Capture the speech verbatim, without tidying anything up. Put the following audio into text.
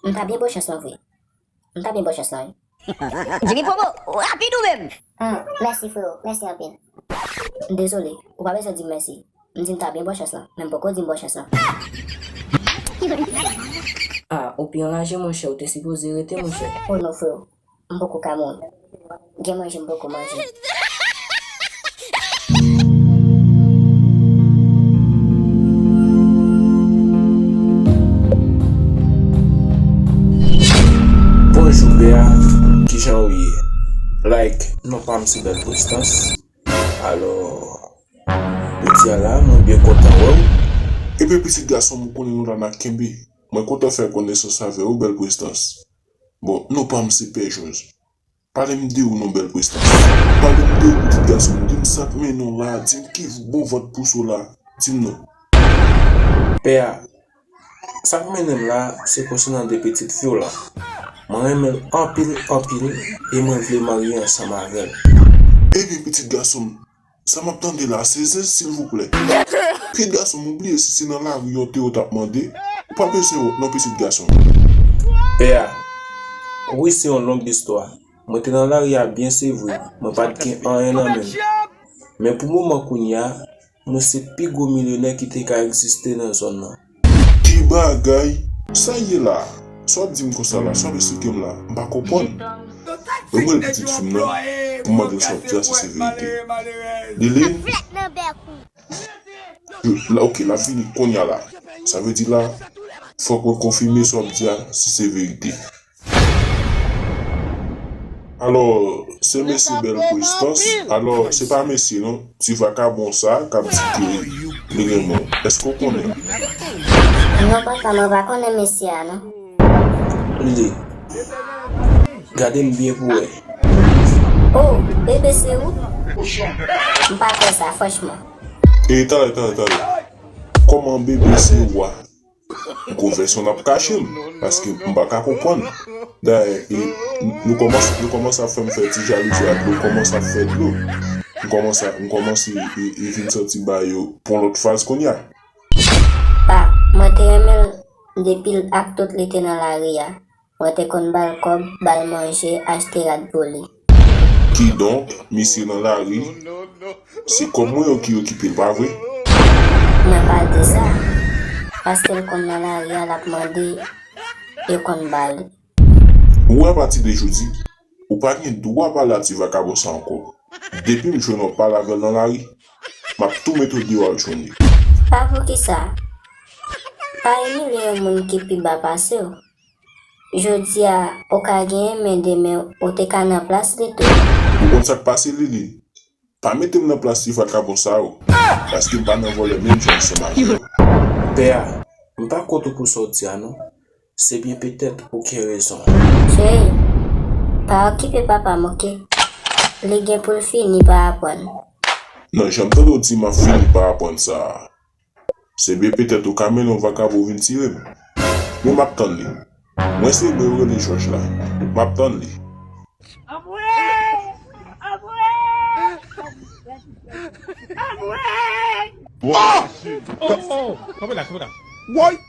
M ta byen bò chans lan vre. M ta byen bò chans lan, wi. Jimmy Promo, rapid ou menm! Ah, mèsi, frewo. Mèsi anpil. M dezole, ou pa bezwen di m mèsi. M di m ta byen bò chans lan, men m poko di m bò chans lan. Ah, ou pi anraje, monchè, ou te sipoze rete, monchè. Oh non, frewo. M poko ka mouri. Gen manje m poko manje. Bonjou, Bea. Kijan ou ye? Like, non pa m se Bèl Prestans. Alò, jodi a la, mwen byen kontan wè w. Ebyen, pitit gason m, ou konnen nou la n a kenbe. Mwen kontan fè konesans avè w, Bèl Prestans. Bon, non pa m se Pè Jòj. Pale m de ou non, Bèl Prestans. Pale m de ou, pitit gason m. Di m sa k mennen w la. Di m ki bon vant pous ou la. Di m non. Pè a, sa k mennen m la, se konsènan de pitit fi w la. Mwen renmen l anpil, anpil, e mwen vle marye ansanm avè l. Ebyen, pitit gason m, sa m ap tande la, se zen, silvouplè. Pitit gason m, ou bliye si se nan lari yo te yo t ap mande, ou pa bezwen wont non, pitit gason m. Pè a, wi, se yon long istwa. Mwen te nan lari a byen, se vre, mwen pa t gen anyen nan men m. Men pou moman kounye a, mwen se pi gwo milyonè ki te ka egziste nan zòn nan. Ki bagay! Sa ye la? Sa w ap di m konsa la? Sa w ap esplike m la? M pa konprann. Ban m rele pitit fi m nan pou m mande l sa w ap di a si se verite. Lili? La, ok, l ap vini kounye a la. Sa vle di la, fòk mwen konfime sa w ap di a si se verite. Alò, se mesye Bèl Prestans. Alò, se pa mesye non. Ti vakabon sa k ap di ke li renmen w. Èske w konnen l? Non, papa, mwen pa konnen mesye a, non. Lili, gade m byen pou w wè. Oh, bebe, se ou? M pa kwè sa, franchman. E, talè, talè, talè. Kòman bebe se ou a? Gwo vèsyon n ap kache m, paske m pa ka konprann. Dayè, e, nou kòmanse, nou kòmanse ap fè m fè ti jalouzi a dlo, kòmanse ap fè dlo. M kòmanse, m kòmanse, e, e, vin santi bagay yo pran lòt faz kounye a. Pa, mwen te renmen l depi l ak tout li te nan lari a. Mwen te konn ba l kòb, ba l manje, achte rad pou li. Kidonk, misye nan lari, se kòb mwen yo ki okipe l, pa vre? Mwen pa di sa, paske l konn nan lari a, l ap mande, yo konn ba li. Ou wè, apati de jodi, ou pa gen dwa pale a ti vakabon sa ankò. Depi m jwenn w ap pale avè l nan lari, m ap tou mete w deyò al chonde. Pa poukisa? Pa imilye yon moun ki pi ba pase w. Jodi a, ou ka genyen, men demen, ou te ka nan plas li tou. Ou konn sa k pase, Lili? Pa mete m nan plas ti vakabon sa yo, paske m pa nan vòlè menm jan ansanm avè yo. Pè a, m pa kont ou pou sa w di a non. Se byen petèt ou gen rezon. Cheri, pa okipe papa m, oke? Li gen pou l fini pa aprann. Nan jan m tande w di m ap fini pa aprann sa a. Se byen petèt ou ka mennen yon vakabon vin tire m. Men m ap tann li. Mwen se nèg yo rele Jòj la. M ap tann li. Anmwey! Anmwey! Anmwey! Oh! Oh! Kanpe la, kanpe la. Woy!